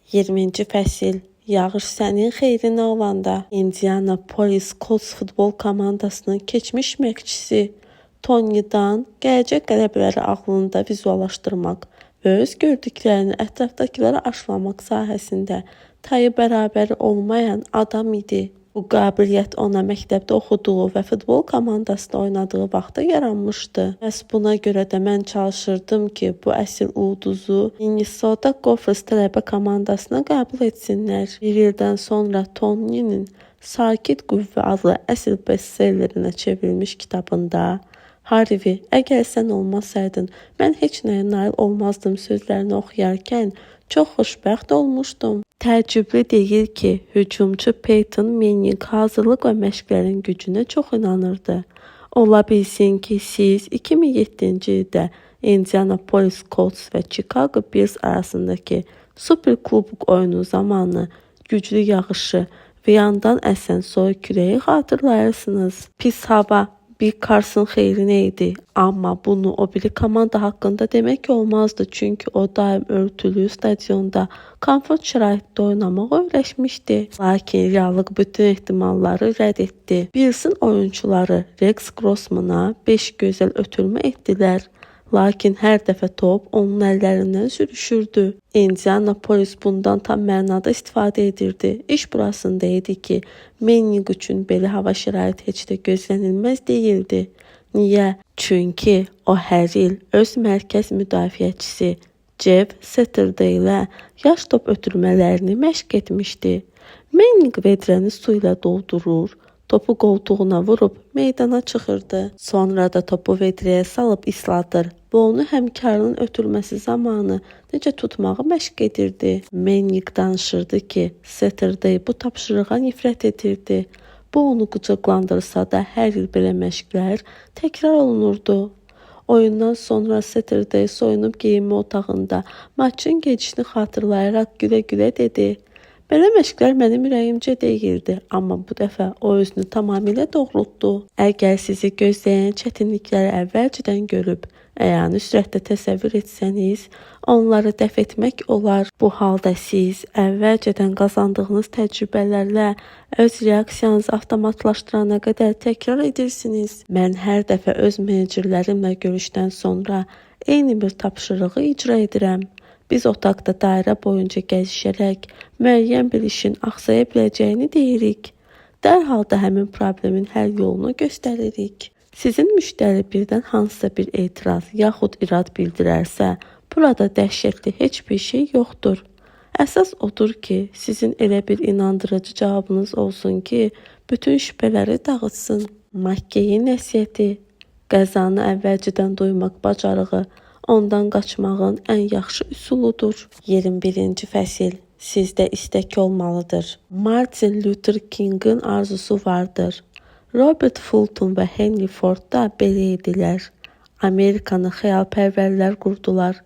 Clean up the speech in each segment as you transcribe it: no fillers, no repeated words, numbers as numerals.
20-ci fəsil. Yağış sənin xeyrinə olanda. Indianapolis Colts futbol komandasının keçmiş məşqçisi Tony Dunn gələcək qələbələri ağlında vizuallaşdırmaq və öz gördüklərini ətrafdakılara aşılamaq sahəsində tayı bərabəri olmayan adam idi. Bu qabiliyyət ona məktəbdə oxuduğu və futbol komandasında oynadığı vaxtda yaranmışdı. Məhz buna görə də mən çalışırdım ki, bu əsl ulduzu Minnesota Gophers tələbə komandasına qəbul etsinlər. Bir ildən sonra Tony'nin Sakit Qüvvə adlı əsl bestsellerinə çevrilmiş kitabında Harvi, əgər sən olmasaydın, mən heç nəyə nail olmazdım sözlərini oxuyarkən çox xoşbəxt olmuşdum. Təəccüblü deyil ki, hücumçu Peyton Manning hazırlıq və məşqlərin gücünə çox inanırdı. Ola bilsin ki, siz 2007-ci ildə Indianapolis Colts və Chicago Bears arasındakı Super Kubok oyunu zamanı güclü yağışı və yandan əsən soyuq küləyi xatırlayırsınız. Pis hava Bill Carson xeyrinə idi, amma bunu o biri komanda haqqında demək olmazdı, çünki o daim örtülü stadionda komfort şəraitdə oynamağa öyrəşmişdi. Lakin reallıq bütün ehtimalları rədd etdi. Billsin oyunçuları Rex Grossmana 5 gözəl ötürmə etdilər. Lakin hər dəfə top onun əllərindən sürüşürdü. Indianapolis bundan tam mənada istifadə edirdi. İş burasında idi ki, Manning üçün belə hava şəraiti heç də gözlənilməz deyildi. Niyə? Çünki o hər il öz mərkəz müdafiəçisi Jeff Saturday ilə yaş top ötürmələrini məşq etmişdi. Manning vedrəni su ilə doldurur, topu qoltuğuna vurub meydana çıxırdı. Sonra da topu vedrəyə salıb isladır və onu həmkarının ötürməsi zamanı necə tutmağı məşq edirdi. Manning danışırdı ki, Saturday bu tapşırığa nifrət edirdi. Bu onu qıcıqlandırsa da hər il belə məşqlər təkrar olunurdu. Oyundan sonra Saturday soyunub geyinmə otağında maçın gedişini xatırlayaraq gülə-gülə dedi: "Belə məşqlər mənim ürəyimcə deyildi, amma bu dəfə o özünü tamamilə doğrultdu." Əgər sizi gözləyən çətinlikləri əvvəlcədən görüb əyani sürətdə təsəvvür etsəniz, onları dəf etmək olar. Bu halda siz əvvəlcədən qazandığınız təcrübələrlə öz reaksiyanızı avtomatlaşdırana qədər təkrar edirsiniz. Mən hər dəfə öz menecerlərimlə görüşdən sonra eyni bir tapşırığı icra edirəm. Biz otaqda dairə boyunca gəzişərək müəyyən bir işin axsaya biləcəyini deyirik. Dərhal da həmin problemin həll yolunu göstəririk. Sizin müştəri birdən hansısa bir etiraz yaxud irad bildirərsə, burada dəhşətli heç bir şey yoxdur. Əsas odur ki, sizin elə bir inandırıcı cavabınız olsun ki, bütün şübhələri dağıtsın. Makkeyin nəsihəti: qəzanı əvvəlcədən duymaq bacarığı ondan qaçmağın ən yaxşı üsuludur. 21-ci fəsil. Sizdə istək olmalıdır. Martin Luther Kingin arzusu vardır. Robert Fulton və Henry Ford da belə idilər. Amerikanı xəyalpərvərlər qurdular.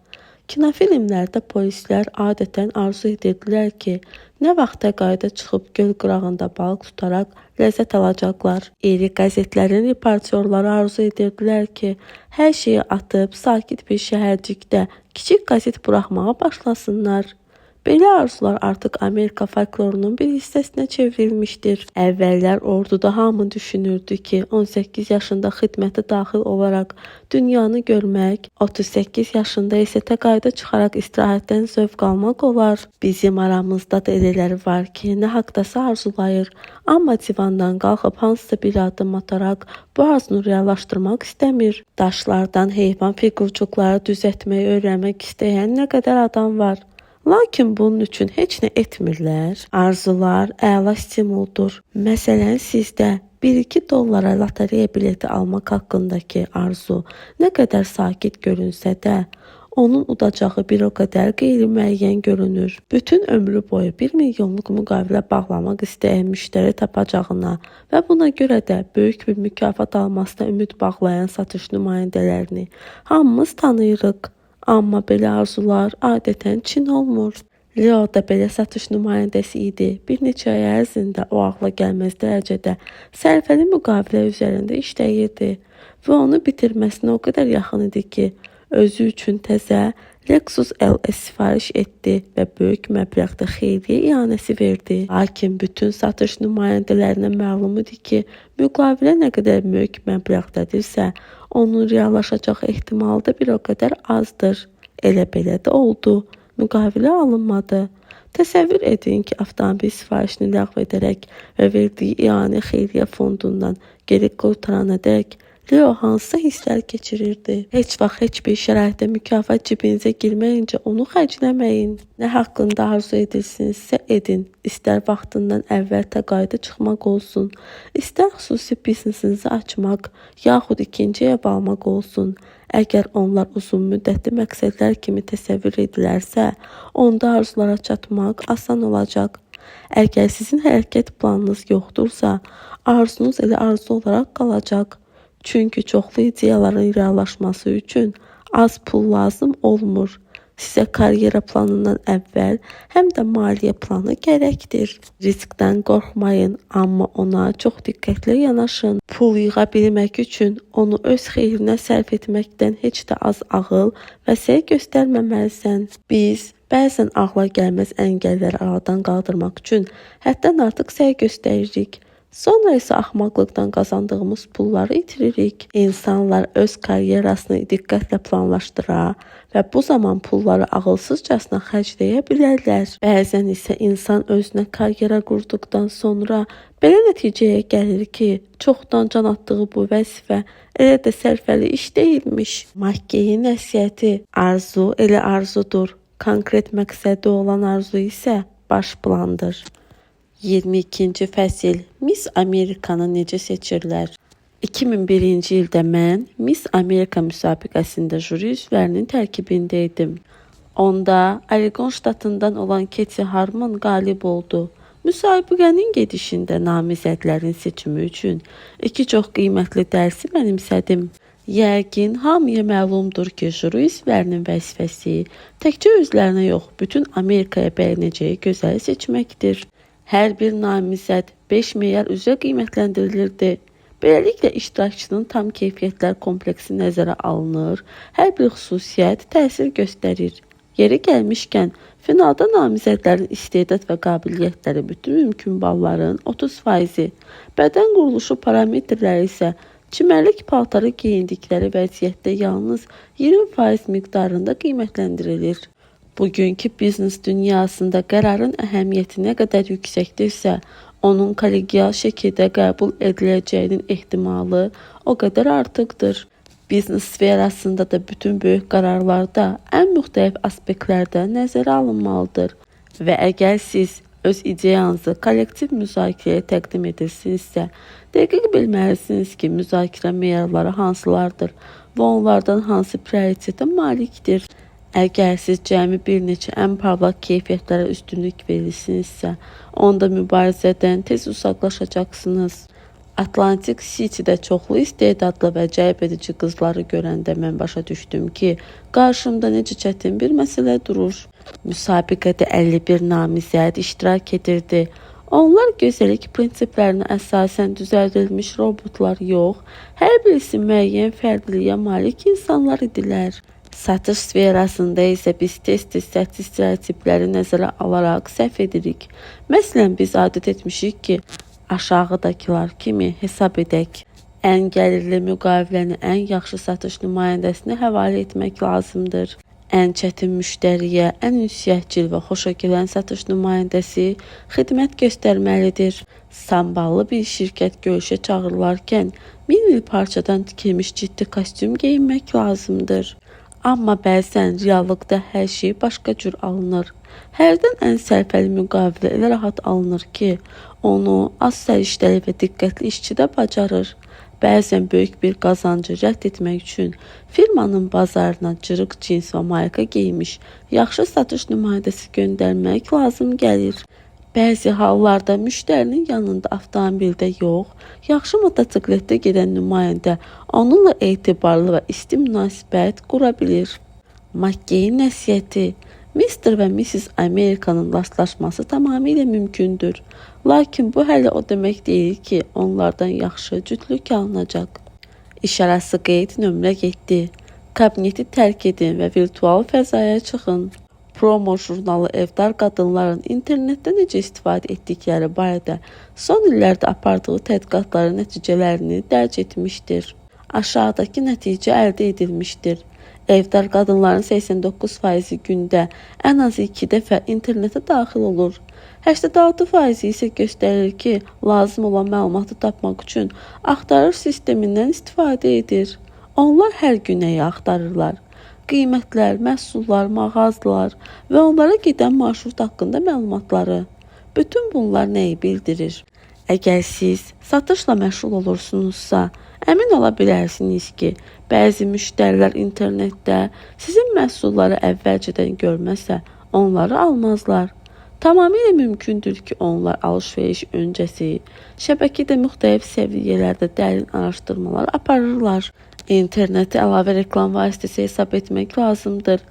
Kinofilmlərdə polislər adətən arzu edirdilər ki, nə vaxt təqaüdə çıxıb göl qırağında balıq tutaraq ləzzət alacaqlar. İri qəzetlərin reportyorları arzu edirdilər ki, hər şeyi atıb sakit bir şəhərcikdə kiçik qəzet buraxmağa başlasınlar. Belə arzular artıq Amerika folklorunun bir hissəsinə çevrilmişdir. Əvvəllər orduda hamı düşünürdü ki, 18 yaşında xidmətə daxil olaraq dünyanı görmək, 38 yaşında isə təqaüdə çıxaraq istirahətdən zövq almaq olar. Bizim aramızda da elələri var ki, nə haqdasa arzulayır, amma divandan qalxıb hansısa bir addım ataraq bu arzunu reallaşdırmaq istəmir. Daşlardan heyvan fiqurcuqları düzəltməyi öyrənmək istəyən nə qədər adam var. Lakin bunun üçün heç nə etmirlər. Arzular əla stimuldur. Məsələn, sizdə 1-2 dollara lotereya bileti almaq haqqındakı arzu nə qədər sakit görünsə də, onun udacağı bir o qədər qeyri-müəyyən görünür. Bütün ömrü boyu 1 milyonluq müqavilə bağlamaq istəyən müştəri tapacağına və buna görə də böyük bir mükafat almasına ümid bağlayan satış nümayəndələrini hamımız tanıyırıq. Amma belə arzular adətən çin olmur. Leo da belə satış nümayəndəsi idi. Bir neçə ay ərzində o ağla gəlməz dərəcədə sərfəli müqavilə üzərində işləyirdi və onu bitirməsinə o qədər yaxın idi ki, özü üçün təzə Lexus LS sifariş etdi və böyük məbləğdə xeyriyyə ianəsi verdi. Lakin bütün satış nümayəndələrinə məlum idi ki, müqavilə nə qədər böyük məbləğdədirsə, onun reallaşacağı ehtimalı da bir o qədər azdır. Elə belə də oldu. Müqavilə alınmadı. Təsəvvür edin ki, avtomobil sifarişini ləğv edərək və verdiyi ianə xeyriyyə fondundan geri qurtaranadək Leo hansısa hisslər keçirirdi. Heç vaxt heç bir şəraitdə mükafat cibinizə girməyincə onu xərcləməyin. Nə haqqında arzu edirsinizsə edin. İstər vaxtından əvvəl təqaüdə çıxmaq olsun, istər xüsusi biznesinizi açmaq, yaxud ikinci ev almaq olsun. Əgər onlar uzun müddətli məqsədlər kimi təsəvvür edilərsə, onda arzulara çatmaq asan olacaq. Əgər sizin hərəkət planınız yoxdursa, arzunuz elə arzu olaraq qalacaq. Çünki çoxlu ideyaların reallaşması üçün az pul lazım olmur. Sizə karyera planından əvvəl həm də maliyyə planı gərəkdir. Riskdən qorxmayın, amma ona çox diqqətli yanaşın. Pul yığa bilmək üçün onu öz xeyrinə sərf etməkdən heç də az ağıl və səy göstərməməlisən. Biz bəzən ağla gəlməz əngəlləri aradan qaldırmaq üçün həddən artıq səy göstəririk. Sonra isə axmaqlıqdan qazandığımız pulları itiririk. İnsanlar öz karyerasını diqqətlə planlaşdıra və bu zaman pulları ağılsızcasına xərcləyə bilərlər. Bəzən isə insan özünə karyera qurduqdan sonra belə nəticəyə gəlir ki, çoxdan can atdığı bu vəzifə elə də sərfəli iş deyilmiş. Makkeyin nəsihəti: arzu elə arzudur. Konkret məqsədi olan arzu isə baş plandır. 22-ci fəsil. Miss Amerikanı necə seçirlər? 2001-ci ildə mən Miss Amerika müsabiqəsində juri üzvlərinin tərkibində idim. Onda Oregon ştatından olan Keti Harmon qalib oldu. Müsabiqənin gedişində namizədlərin seçimi üçün iki çox qiymətli dərsi mənimsədim. Yəqin hamıya məlumdur ki, juri üzvlərinin vəzifəsi təkcə özlərinə yox, bütün Amerikaya bəyənəcəyi gözəli seçməkdir. Hər bir namizəd 5 meyar üzrə qiymətləndirilirdi. Beləliklə, iştirakçının tam keyfiyyətlər kompleksi nəzərə alınır, hər bir xüsusiyyət təsir göstərir. Yeri gəlmişkən, finalda namizədlərin istedad və qabiliyyətləri bütün mümkün balların 30%, bədən quruluşu parametrləri isə çimərlik paltarı geyindikləri vəziyyətdə yalnız 20% miqdarında qiymətləndirilir. Bugünkü biznes dünyasında qərarın əhəmiyyəti nə qədər yüksəkdirsə, onun kollegial şəkildə qəbul ediləcəyinin ehtimalı o qədər artıqdır. Biznes sferasında da bütün böyük qərarlarda ən müxtəlif aspektlərdən nəzərə alınmalıdır. Və əgər siz öz ideyanızı kollektiv müzakirəyə təqdim edirsinizsə, dəqiq bilməlisiniz ki, müzakirə meyarları hansılardır və onlardan hansı prioritetə malikdir. Əgər siz cəmi bir neçə ən parlaq keyfiyyətlərə üstünlük verirsinizsə, onda mübarizədən tez uzaqlaşacaqsınız. Atlantic City'də çoxlu istedadlı və cəlbedici qızları görəndə mən başa düşdüm ki, qarşımda necə çətin bir məsələ durur. Müsabiqədə 51 namizəd iştirak edirdi. Onlar gözəllik prinsiplərinə əsasən düzəldilmiş robotlar yox, hər birisi müəyyən fərdiliyə malik insanlar idilər. Satış sferasında isə biz tez-tez səthi stereotipləri nəzərə alaraq səhv edirik. Məsələn, biz adət etmişik ki, aşağıdakılar kimi hesab edək. Ən gəlirli müqaviləni ən yaxşı satış nümayəndəsinə həvalə etmək lazımdır. Ən çətin müştəriyə ən ünsiyyətcil və xoşagələn satış nümayəndəsi xidmət göstərməlidir. Samballı bir şirkət görüşə çağırılarkən 1000 il parçadan tikilmiş ciddi kostyum geyinmək lazımdır. Amma bəzən reallıqda hər şey başqa cür alınır. Hərdən ən sərfəli müqavilə elə rahat alınır ki, onu az səriştəli və diqqətli işçi də bacarır. Bəzən böyük bir qazancı rədd etmək üçün firmanın bazarına cırıq cins və mayka geymiş yaxşı satış nümayəndəsi göndərmək lazım gəlir. Bəzi hallarda müştərinin yanında avtomobildə yox, yaxşı motosikletdə gedən nümayəndə onunla etibarlı və isti münasibət qura bilir. Makkeyin nəsihəti: Mr. və Mrs. Amerikanın rastlaşması tamamilə mümkündür. Lakin bu hələ o demək deyil ki, onlardan yaxşı cütlük alınacaq. İşarası qeyd nömrə 7. Kabineti tərk edin və virtual fəzaya çıxın. Promo jurnalı evdar qadınların internetdə necə istifadə etdikləri barədə son illərdə apardığı tədqiqatların nəticələrini dərc etmişdir. Aşağıdakı nəticə əldə edilmişdir. Evdar qadınların 89%-i gündə ən azı 2 dəfə internetə daxil olur. 86% isə göstərir ki, lazım olan məlumatı tapmaq üçün axtarış sistemindən istifadə edir. Onlar hər gün nəyi axtarırlar? Qiymətlər, məhsullar, mağazalar və onlara gedən marşrut haqqında məlumatları. Bütün bunlar nəyi bildirir? Əgər siz satışla məşğul olursunuzsa, əmin ola bilərsiniz ki, bəzi müştərilər internetdə sizin məhsulları əvvəlcədən görməsə, onları almazlar. Tamamilə mümkündür ki, onlar alış-veriş öncəsi şəbəkədə müxtəlif səviyyələrdə dərin araşdırmalar aparırlar. İnterneti əlavə reklam vasitəsi hesab etmək lazımdır.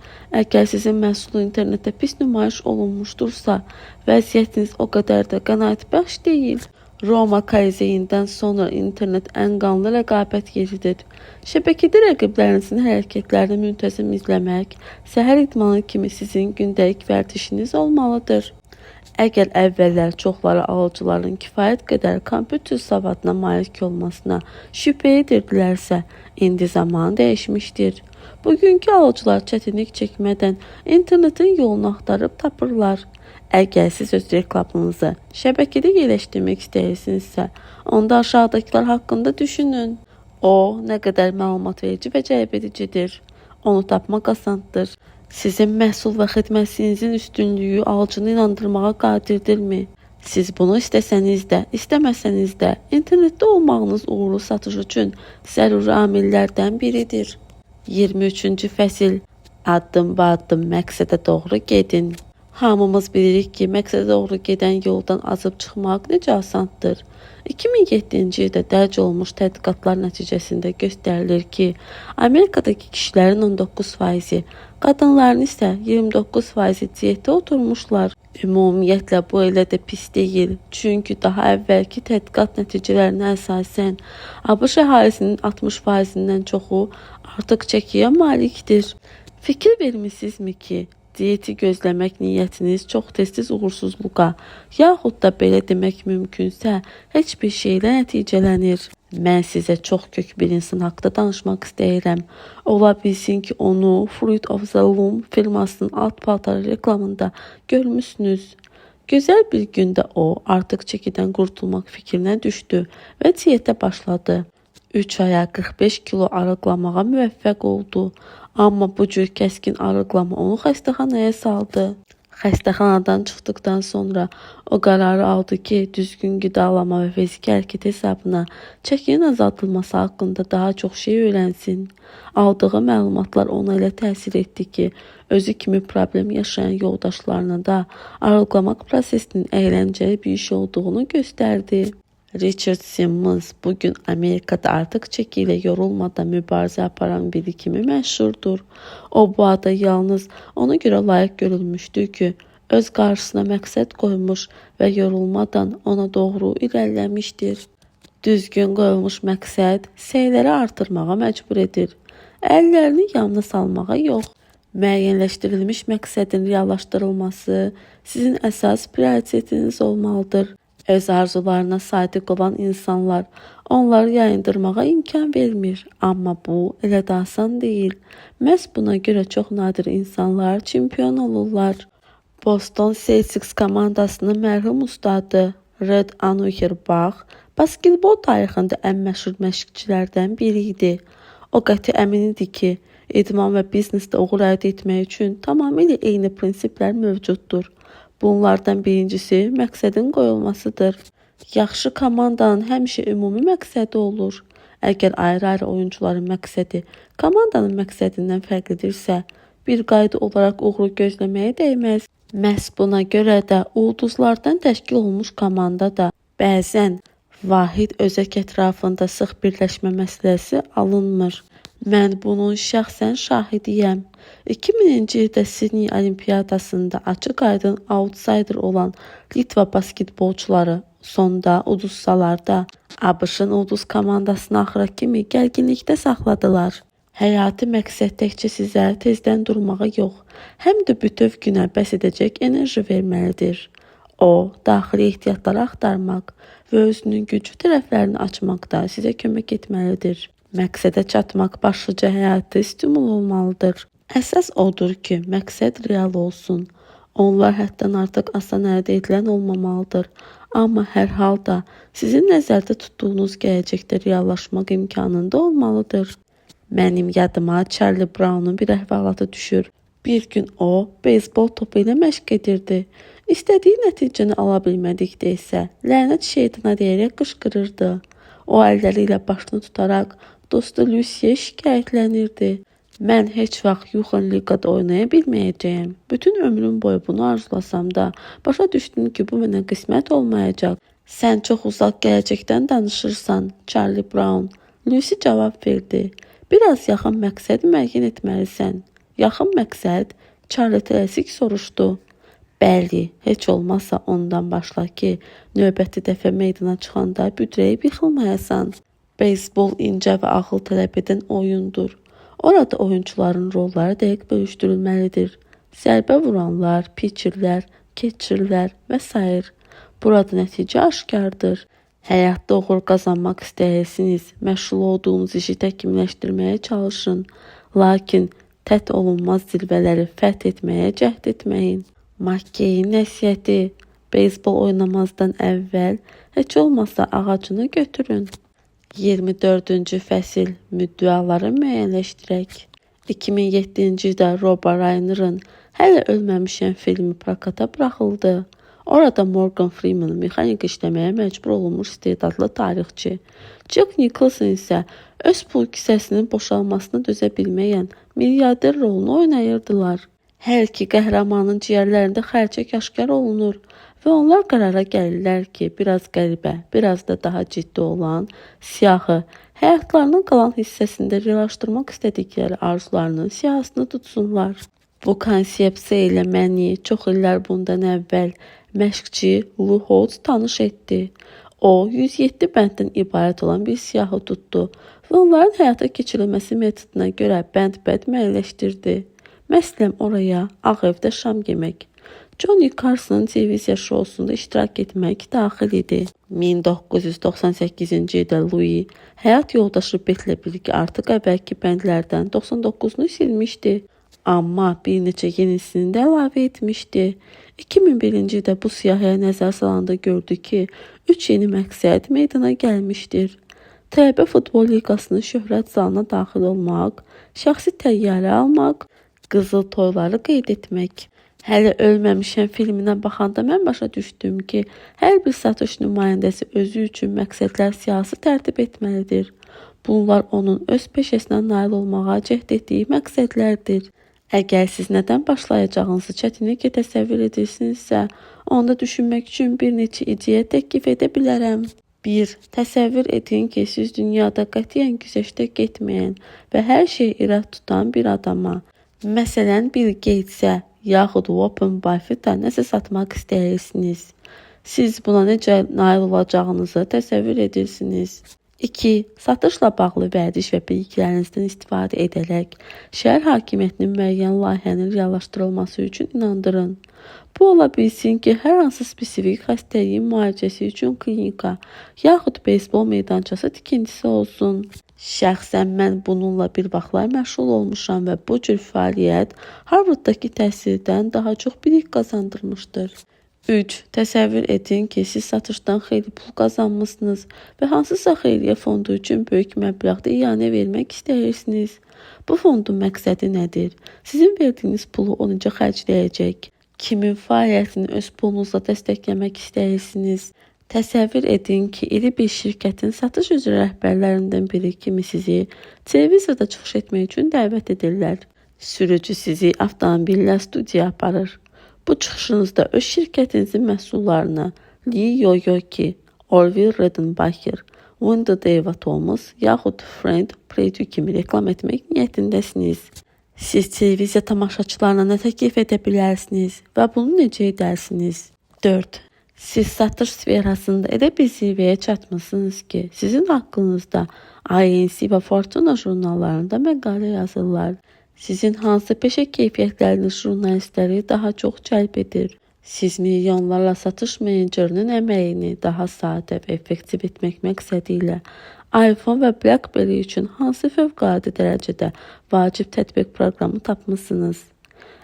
Əgər sizin məhsul internetdə pis nümayiş olunmuşdursa, vəziyyətiniz o qədər də qənaətbəxş deyil. Roma Kolizeyindən sonra internet ən qanlı rəqabət yeridir. Şəbəkədə rəqiblərinizin hərəkətlərini müntəzəm izləmək səhər idmanı kimi sizin gündəlik vərdişiniz olmalıdır. Əgər əvvəllər çoxları alıcıların kifayət qədər kompüter savadına malik olmasına şübhə edirdilərsə, indi zaman dəyişmişdir. Bugünkü alıcılar çətinlik çəkmədən internetin yolunu axtarıb tapırlar. Əgər siz öz reklamınızı şəbəkədə yerləşdirmək istəyirsinizsə, onda aşağıdakılar haqqında düşünün. O, nə qədər məlumatverici və cəlbedicidir. Onu tapmaq asandır. Sizin məhsul və xidmətinizin üstünlüyü alıcını inandırmağa qadirdirmi? Siz bunu istəsəniz də, istəməsəniz də, internetdə olmağınız uğurlu satış üçün zəruri amillərdən biridir. 23-cü fəsil. Addım-ba-addım məqsədə doğru gedin. Hamımız bilirik ki, məqsədə doğru gedən yoldan azıb çıxmaq necə asandır. 2007-ci ildə dərc olunmuş tədqiqatlar nəticəsində göstərilir ki, Amerikadakı kişilərin 19%-i, qadınların isə 29%-i diyetdə oturmuşlar. Ümumiyyətlə bu elə də pis deyil, çünki daha əvvəlki tədqiqat nəticələrinə əsasən ABŞ əhalisinin 60%-dən çoxu artıq çəkiyə malikdir. Fikir vermisinizmi ki, diyeti gözləmək niyyətiniz çox tez-tez uğursuzluğa, yaxud da belə demək mümkünsə, heç bir şeylə nəticələnir. Mən sizə çox kök bir insan haqda danışmaq istəyirəm. Ola bilsin ki, onu Fruit of the Loom firmasının alt paltarı reklamında görmüsünüz. Gözəl bir gündə o, artıq çəkidən qurtulmaq fikrinə düşdü və diyetə başladı. 3 aya 45 kilo arıqlamağa müvəffəq oldu. Amma bu cür kəskin arıqlama onu xəstəxanaya saldı. Xəstəxanadan çıxdıqdan sonra o qərarı aldı ki, düzgün qidalanma və fiziki hərəkət hesabına çəkinin azaldılması haqqında daha çox şey öyrənsin. Aldığı məlumatlar ona elə təsir etdi ki, özü kimi problem yaşayan yoldaşlarına da arıqlamaq prosesinin əyləncəli bir iş olduğunu göstərdi. Richard Simmons bugün Amerikada artıq çəki ilə yorulmadan mübarizə aparan biri kimi məşhurdur. O bu ada yalnız ona görə layiq görülmüşdü ki, öz qarşısına məqsəd qoymuş və yorulmadan ona doğru irəliləmişdir. Düzgün qoyulmuş məqsəd səyləri artırmağa məcbur edir. Əllərini yanına salmağa yox. Müəyyənləşdirilmiş məqsədin reallaşdırılması sizin əsas prioritetiniz olmalıdır. Öz arzularına sadiq olan insanlar onları yayındırmağa imkan vermir. Amma bu elə də asan deyil. Məhz buna görə çox nadir insanlar çempion olurlar. Boston Celtics komandasının mərhum ustadı Red Auerbach basketbol tarixində ən məşhur məşqçilərdən biri idi. O qəti əmin idi ki, idman və biznesdə uğur əldə etmək üçün tamamilə eyni prinsiplər mövcuddur. Bunlardan birincisi məqsədin qoyulmasıdır. Yaxşı komandanın həmişə ümumi məqsədi olur. Əgər ayrı-ayrı oyuncuların məqsədi komandanın məqsədindən fərqlidirsə, bir qayda olaraq uğuru gözləməyə dəyməz. Məhz buna görə də ulduzlardan təşkil olunmuş komanda da bəzən vahid özək ətrafında sıx birləşmə məsələsi alınmır. Mən bunun şəxsən şahidiyəm. 2000-ci ildə Sidney Olimpiyadasında açıq-aydın outsider olan Litva basketbolçuları sonda uduzsalar da, ABŞ-ın ulduz komandasını axıra kimi gərginlikdə saxladılar. Həyati məqsəd təkcə sizə tezdən durmağa yox, həm də bütöv günə bəs edəcək enerji verməlidir. O, daxili ehtiyatları axtarmaq və özünün güclü tərəflərini açmaqda sizə kömək etməlidir. Məqsədə çatmaq başlıca həyati stimul olmalıdır. Əsas odur ki, məqsəd real olsun. Onlar həddən artıq asan əldə edilən olmamalıdır. Amma hər halda sizin nəzərdə tutduğunuz gələcəkdə reallaşmaq imkanında olmalıdır. Mənim yadıma Charlie Brown'un bir əhvalatı düşür. Bir gün o, beyzbol topu ilə məşq edirdi. İstədiyi nəticəni ala bilmədikdə isə lənət şeytana deyərək qışqırırdı. O əlləri ilə başını tutaraq dostu Lucy'yə şikayətlənirdi. Mən heç vaxt Yuxan Liqada oynaya bilməyəcəyəm. Bütün ömrüm boyu bunu arzulasam da, başa düşdüm ki, bu mənə qismət olmayacaq. Sən çox uzaq gələcəkdən danışırsan, Charlie Brown. Lucy cavab verdi. Biraz yaxın məqsəd müəyyən etməlisən. Yaxın məqsəd? Charlie tələsik soruşdu. Bəli, heç olmazsa ondan başla ki, növbəti dəfə meydana çıxanda büdrəyib yıxılmayasan. Beyzbol incə və ağıl tələb edən oyundur. Orada oyunçuların rolları dəqiq bölüşdürülməlidir. Zərbə vuranlar, pitcherlər, ketçerlər və sair. Burada nəticə aşkardır. Həyatda uğur qazanmaq istəyirsiniz, məşğul olduğunuz işi təkmilləşdirməyə çalışın. Lakin tət olunmaz zirvələri fəth etməyə cəhd etməyin. Makkeyin nəsihəti: beyzbol oynamazdan əvvəl heç olmasa ağacını götürün. 24-cü fəsil müddəaları müəyyənləşdirək. 2007-ci ildə Rob Reiner'ın Hələ Ölməmişəm filmi prokata buraxıldı. Orada Morgan Freeman mexanik işləməyə məcbur olunmuş istedadlı tarixçi, Jack Nicholson isə öz pul kisəsinin boşalmasına dözə bilməyən milyarder rolunu oynayırdılar. Hər iki qəhrəmanın ciyərlərində xərçəng aşkar olunur və onlar qərara gəlirlər ki, biraz qəribə, biraz da daha ciddi olan siyahı həyatlarının qalan hissəsində reallaşdırmaq istədikləri arzularının siyahısını tutsunlar. Bu konsepsiya ilə məni çox illər bundan əvvəl məşqçi Lou Holtz tanış etdi. O, 107 bənddən ibarət olan bir siyahı tutdu və onların həyata keçirilməsi metoduna görə bənd-bənd müəyyənləşdirdi. Məsələn, oraya Ağ Evdə şam yemək, Johnny Carson'ın televiziya şousunda iştirak etmək daxil idi. 1998-ci ildə Louis həyat yoldaşı Bethlə birgə artıq əvvəlki bəndlərdən 99-unu silmişdi. Amma bir neçə yenisini də əlavə etmişdi. 2001-ci ildə bu siyahıya nəzər salanda gördü ki, 3 yeni məqsəd meydana gəlmişdir. Tələbə futbol liqasının şöhrət zalına daxil olmaq, şəxsi təyyarə almaq, qızıl toyları qeyd etmək. Hələ Ölməmişəm filminə baxanda mən başa düşdüm ki, hər bir satış nümayəndəsi özü üçün məqsədlər siyahısı tərtib etməlidir. Bunlar onun öz peşəsinə nail olmağa cəhd etdiyi məqsədlərdir. Əgər siz nədən başlayacağınızı çətinliklə təsəvvür edirsinizsə, onda düşünmək üçün bir neçə ideya təklif edə bilərəm. 1. Təsəvvür edin ki, siz dünyada qətiyyən güzəştə getməyən və hər şeyi irad tutan bir adama, məsələn, Bill Gates-ə yaxud Warren Buffett-ə nəsə satmaq istəyirsiniz. Siz buna necə nail olacağınızı təsəvvür edirsiniz. 2. Satışla bağlı vərdiş və biliklərinizdən istifadə edərək şəhər hakimiyyətini müəyyən layihənin reallaşdırılması üçün inandırın. Bu ola bilsin ki, hər hansı spesifik xəstəliyin müalicəsi üçün klinika yaxud beyzbol meydançası tikintisi olsun. Şəxsən mən bununla bir vaxtlar məşğul olmuşam və bu cür fəaliyyət Harvarddakı təhsildən daha çox bilik qazandırmışdır. 3. Təsəvvür edin ki, siz satışdan xeyli pul qazanmısınız və hansısa xeyriyyə fondu üçün böyük məbləğdə ianə vermək istəyirsiniz. Bu fondun məqsədi nədir? Sizin verdiyiniz pulu o necə xərcləyəcək? Kimin fəaliyyətini öz pulunuzla dəstəkləmək istəyirsiniz? Təsəvvür edin ki, iri bir şirkətin satış üzrə rəhbərlərindən biri kimi sizi televizorda çıxış etmək üçün dəvət edirlər. Sürücü sizi avtomobillə studiyaya aparır. Bu çıxışınızda öz şirkətinizin məhsullarını Lee Yoyoki, Orville Redenbacher, Window Dave Thomas yaxud Friend Perdue kimi reklam etmək niyyətindəsiniz. Siz televiziya tamaşaçılarına nə təklif edə bilərsiniz və bunu necə edərsiniz? 4. Siz satış sferasında elə bir zirvəyə çatmısınız ki, sizin haqqınızda INC və Fortuna jurnallarında məqalə yazırlar. Sizin hansı peşə keyfiyyətləriniz jurnalistləri daha çox cəlb edir? Siz milyonlarla satış menecerinin əməyini daha sadə və effektiv etmək məqsədi ilə iPhone və BlackBerry üçün hansı fövqəladə dərəcədə vacib tətbiq proqramı tapmısınız?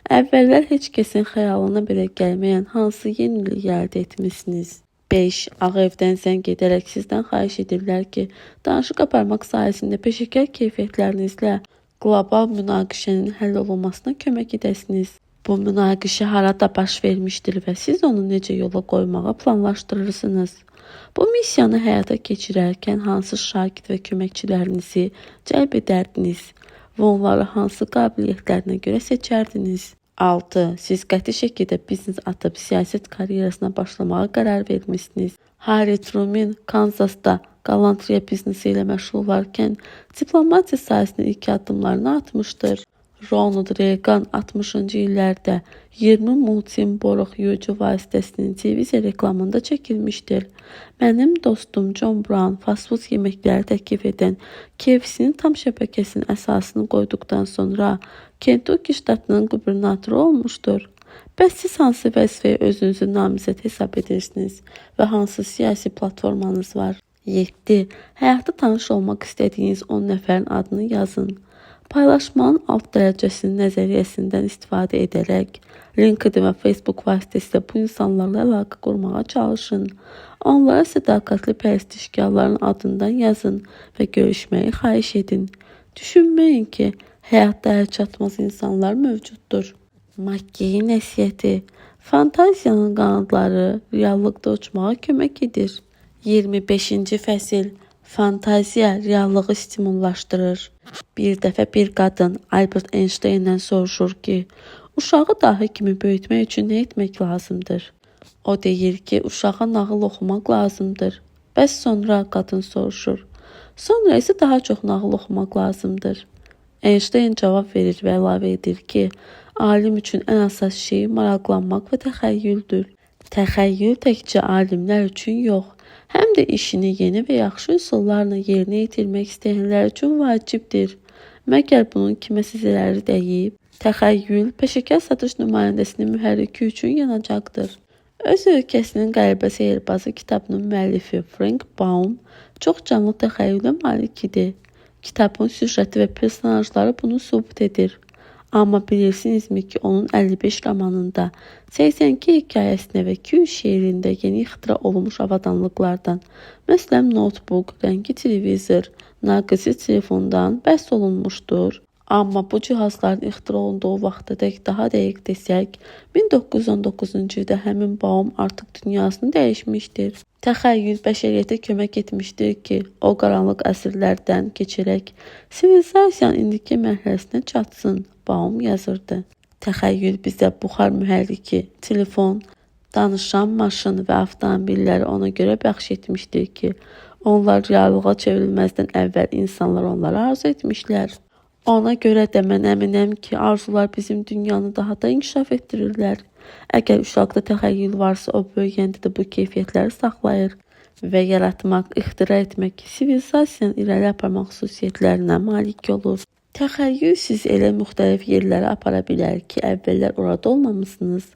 Əvvəllər heç kəsin xəyalına belə gəlməyən hansı yeniliyi əldə etmisiniz? 5. Ağ Evdən zəng edərək sizdən xahiş edirlər ki, danışıq aparmaq sahəsində peşəkar keyfiyyətlərinizlə qlobal münaqişənin həll olunmasına kömək edəsiniz. Bu münaqişə harada baş vermişdir və siz onu necə yola qoymağı planlaşdırırsınız? Bu missiyanı həyata keçirərkən hansı şagird və köməkçilərinizi cəlb edərdiniz və onları hansı qabiliyyətlərinə görə seçərdiniz? 6. Siz qəti şəkildə biznes atıb siyasət karyerasına başlamağa qərar vermisiniz. Harry Truman Kansasda qalantriya biznesi ilə məşğul olarkən diplomatiya sahəsində ilk addımlarını atmışdır. Ronald Reagan 60-cı illərdə 20 multim boruq yuyucu vasitəsinin televiziya reklamında çəkilmişdir. Mənim dostum John Brown fast-food yeməkləri təklif edən KFC-nin tam şəbəkəsinin əsasını qoyduqdan sonra Kentucky ştatının qubernatoru olmuşdur. Bəs siz hansı vəzifəyə özünüzü namizəd hesab edirsiniz və hansı siyasi platformanız var? 7. Həyatda tanış olmaq istədiyiniz 10 nəfərin adını yazın. Paylaşmanın alt dərəcəsinin nəzəriyyəsindən istifadə edərək LinkedIn və Facebook vasitəsilə bu insanlarla əlaqə qurmağa çalışın. Onlara sədaqətli pərəstişkarların adından yazın və görüşməyi xahiş edin. Düşünməyin ki, həyatda əlçatmaz insanlar mövcuddur. Makkeyin nəsihəti: Fantaziyanın qanadları reallıqda uçmağa kömək edir. 25-ci fəsil. Fantaziya reallığı stimullaşdırır. Bir dəfə bir qadın Albert Einsteindən soruşur ki, uşağı dahi kimi böyütmək üçün nə etmək lazımdır? O deyir ki, uşağa nağıl oxumaq lazımdır. Bəs sonra qadın soruşur. Sonra isə daha çox nağıl oxumaq lazımdır. Einstein cavab verir və əlavə edir ki, alim üçün ən əsas şey maraqlanmaq və təxəyyüldür. Təxəyyül təkcə alimlər üçün yox, həm də işini yeni və yaxşı üsullarla yerinə yetirmək istəyənlər üçün vacibdir. Məgər bunun kiməsə zərəri dəyib? Təxəyyül peşəkar satış nümayəndəsinin mühərriki üçün yanacaqdır. Öz ölkəsinin qəribə sehrbazı kitabının müəllifi Frank Baum çox canlı təxəyyülə malik idi. Kitabın süjeti və personajları bunu sübut edir. Amma bilirsinizmi ki, onun 55 romanında, 82 hekayəsində və 200 şeirində yeni ixtira olunmuş avadanlıqlardan, məsələn, notebook, rəngli televizor, naqilsiz telefondan bəhs olunmuşdur. Amma bu cihazların ixtira olunduğu vaxtadək, daha dəqiq desək, 1919-cu ildə həmin Baum artıq dünyasını dəyişmişdir. Təxəyyül bəşəriyyətə kömək etmişdir ki, o qaranlıq əsrlərdən keçərək sivilizasiyanın indiki mərhələsinə çatsın, Baum yazırdı. Təxəyyül bizə buxar mühərriki, telefon, danışan maşın və avtomobilləri ona görə bəxş etmişdir ki, onlar reallığa çevrilməzdən əvvəl insanlar onları arzu etmişlər. Ona görə də mən əminəm ki, arzular bizim dünyanı daha da inkişaf etdirirlər. Əgər uşaqda təxəyyül varsa, o böyüyəndə də bu keyfiyyətləri saxlayır və yaratmaq, ixtira etmək, sivilizasiyanı irəli aparmaq xüsusiyyətlərinə malik olur. Təxəyyül sizi elə müxtəlif yerlərə apara bilər ki, əvvəllər orada olmamısınız.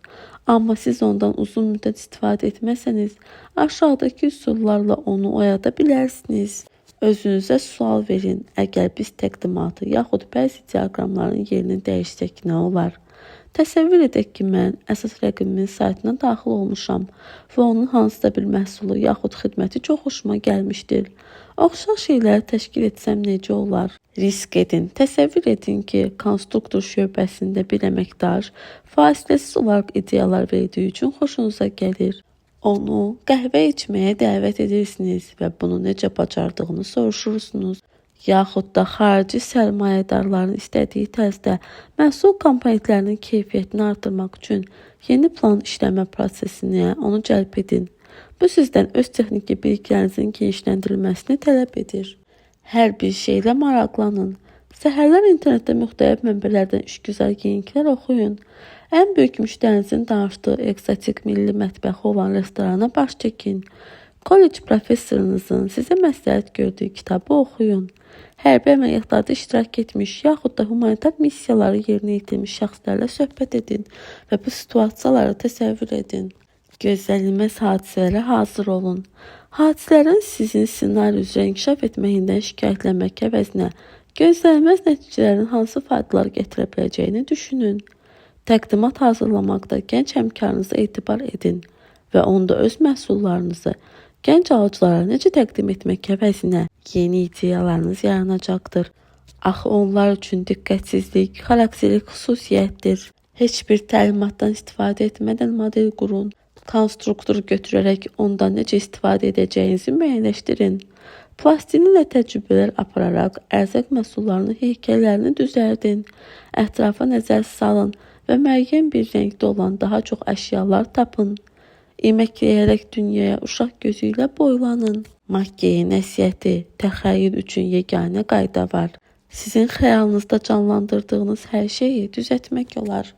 Amma siz ondan uzun müddət istifadə etməsəniz, aşağıdakı üsullarla onu oyada bilərsiniz. Özünüzə sual verin, əgər biz təqdimatı yaxud bəzi diaqramların yerini dəyişsək nə olar? Təsəvvür edək ki, mən əsas rəqibimin saytına daxil olmuşam və onun hansısa bir məhsulu yaxud xidməti çox xoşuma gəlmişdir. Oxşar şeyləri təşkil etsəm necə olar? Risk edin. Təsəvvür edin ki, konstruktor şöbəsində bir əməkdaş fasiləsiz olaraq ideyalar verdiyi üçün xoşunuza gəlir. Onu qəhvə içməyə dəvət edirsiniz və bunu necə bacardığını soruşursunuz. Yaxud da xarici sərmayədarların istədiyi tərzdə məhsul komponentlərinin keyfiyyətini artırmaq üçün yeni plan işləmə prosesinə onu cəlb edin. Bu sizdən öz texniki biliklərinizin genişləndirilməsini tələb edir. Hər bir şeylə maraqlanın. Səhərlər internetdə müxtəlif mənbələrdən işgüzar yeniliklər oxuyun. Ən böyük müştərinizin danışdığı eksotik milli mətbəxi olan restorana baş çəkin. Kollec professorunuzun sizə məsləhət gördüyü kitabı oxuyun. Hərbi əməliyyatlarda iştirak etmiş yaxud da humanitar missiyaları yerinə yetirmiş şəxslərlə söhbət edin və bu situasiyaları təsəvvür edin. Gözlənilməz hadisələrə hazır olun. Hadisələrin sizin ssenari üzrə inkişaf etməyindən şikayətlənmək əvəzinə gözlənilməz nəticələrin hansı faydalar gətirə biləcəyini düşünün. Təqdimat hazırlamaqda gənc həmkarınıza etibar edin və onda öz məhsullarınızı gənc alıcılara necə təqdim etmək əvəzinə yeni ideyalarınız yaranacaqdır. Axı onlar üçün diqqətsizlik xarakterik xüsusiyyətdir. Heç bir təlimatdan istifadə etmədən model qurun. Konstruktor götürərək ondan necə istifadə edəcəyinizi müəyyənləşdirin. Plastilinlə təcrübələr apararaq ərzaq məhsullarının heykəllərini düzəldin. Ətrafa nəzər salın və müəyyən bir rəngdə olan daha çox əşyalar tapın. İməkləyərək dünyaya uşaq gözü ilə boylanın. Makkeyin nəsihəti: təxəyyül üçün yeganə qayda var. Sizin xəyalınızda canlandırdığınız hər şeyi düzəltmək olar.